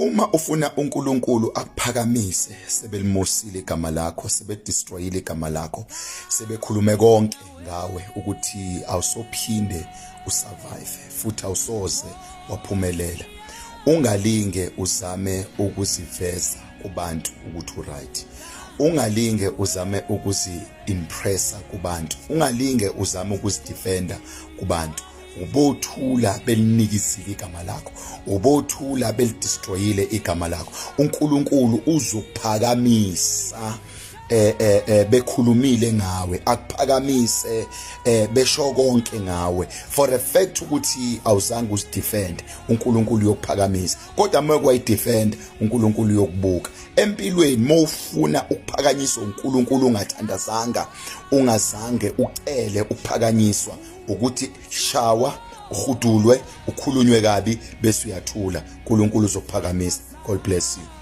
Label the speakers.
Speaker 1: Uma ufuna uNkulunkulu akuphakamise, sebelimosile igama lakho, sebedestroyile igama lakho, sebekhulume konke ngawe ukuthi awusophinde usurvive futhi awusoze waphumelela. Ungalinge uzame ukuziveza kubantu ukuthi uright. Ungalinge uzame ukuzi-impressa kubantu. Ungalinge uzame ukuzidefenda kubantu. Ubothula belinikizile igama lakho, ubothula belidestroyile igama lakho. UNkulunkulu uzokuphakamisa bekhulumile ngawe, akuphakamise besho konke ngawe. For a fact ukuthi awuzange uzidefend, uNkulunkulu uyokuphakamisa. Kodwa uma kwayidefend, uNkulunkulu uyokubuka. Empilweni mawufuna ukuphakanyiswa uNkulunkulu ungathandazanga, ungazange ucele ukuphakanyiswa, ukuthi shawa, uhudulwe, ukhulunywe kabi, bese uyathula, uNkulunkulu uzokuphakamisa. God bless you.